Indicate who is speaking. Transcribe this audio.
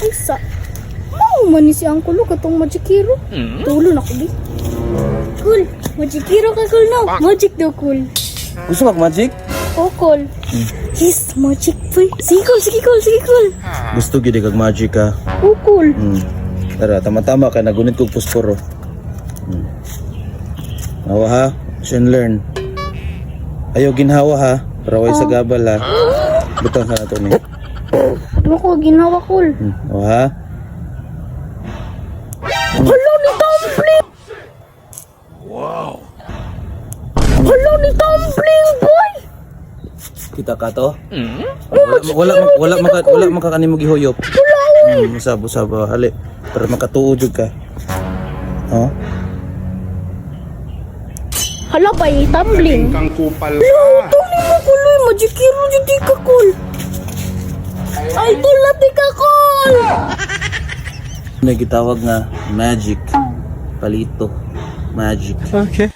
Speaker 1: Ay sa. Mao man ni si Uncle Lu katong Magic Hero. Tulo na ko di. Cool. Magic Hero ka cool no. Magic daw cool.
Speaker 2: Gusto ka magic?
Speaker 1: Oh, cool. Yes, magic boy. Sige cool, sige cool, sige cool.
Speaker 2: Gusto gid kag magic ka.
Speaker 1: Oh, cool.
Speaker 2: Tara, tama-tama kay nagunit kog posporo. Hawa ha, and learn. Ayaw ginhawa ha, para way sa gabal ha. Butang ka na to ni.
Speaker 1: Ano ko ginawa cool?
Speaker 2: Hawa ha.
Speaker 1: Hala ni Tumbling! Wow! Hala ni Tumbling boy!
Speaker 2: Kita ka to? Wala wala wala maka wala maka kanimo gihuyop.
Speaker 1: Wala oy.
Speaker 2: Usab usab ah, hali para makatuo jud ka. Oh.
Speaker 1: Hala ba yung tumbling?
Speaker 3: Kang kupal
Speaker 1: Hala,
Speaker 3: ka.
Speaker 1: tuni mo kuloy, magic hero jud di ka cool. Ay, tulad di ka cool!
Speaker 2: May gitawag nga magic. Palito. Magic.
Speaker 3: Okay.